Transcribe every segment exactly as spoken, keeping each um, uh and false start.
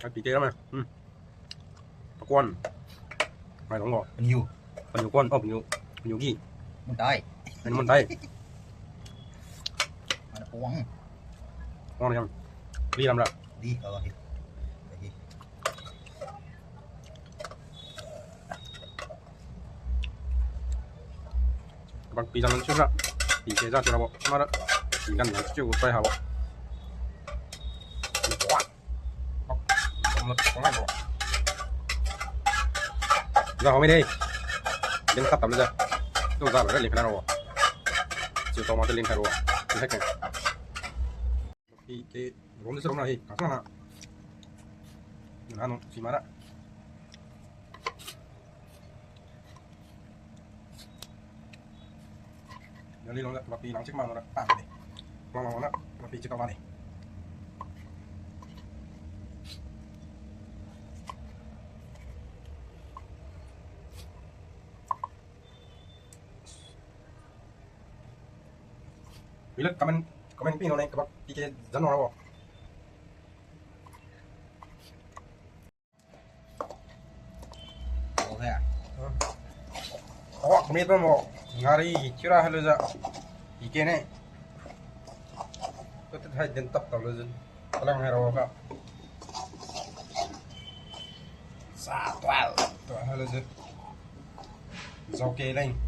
Ai, pi te ram ai. Hmm. Pakuan. Mai dong lo. Paniu. Paniu kuan, oh, paniu. Paniu gi. Mun tai. Paniu mun tai. Mana kuang. Kuang yang. Li ram ra. Li, oh, li. Lagi. Bak pi jang nan chiu ra. Pi ke jang chiu ra bo. Mara. Pi gan nan chiu gu tai ha bo. Za hao mi de. Ling tap tam le za. Tu za le ling kha na ro. Chiu tao ma te ling kha ro. Ling kha ke. Pi ke rom de rom na hi. Ka sa na. Nanu si mara. Dali long da, wapi lang chik ma long da, pa de. Long long long da, wapi chik ka wa de. Bila comment, comment pi no ne, kabak pi ke jan no ra bo. Okay. Oh, kami tu mo ngari kira halu ja. Ike ne. Tu tu hai den tap tap lu ja. Palang hai ro ka. Sa tual. Tu halu ja. Zau ke leng.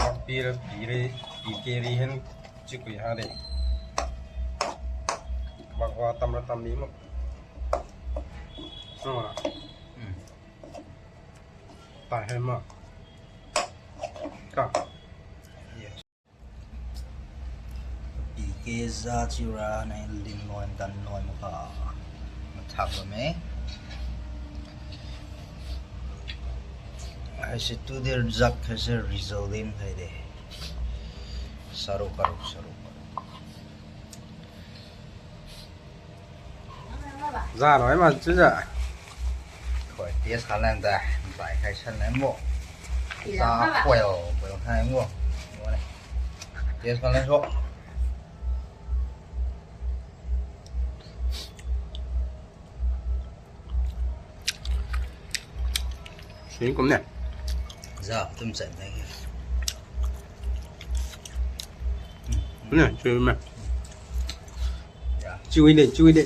Bak pi ra, pi re, pi ke ri hen, chikui ha de. Bak wa tam ra tam ni mo. No ra. Hmm. Tai hen ma. Ka. Yes. Pi ke za chiu ra nai lin loi dan loi makha mathak bamme. Haise tu de zak haise result din khai de. Saru karu, saru karu. Za loi ma chiujiu. Khoi, test khalan da. Bai khai san lan mo. Za boil, boil khai mo. Test khalan so. Sing kum ne. Za, tum chat ne. Ne, chiu me. Ya. Chiu de, chiu de.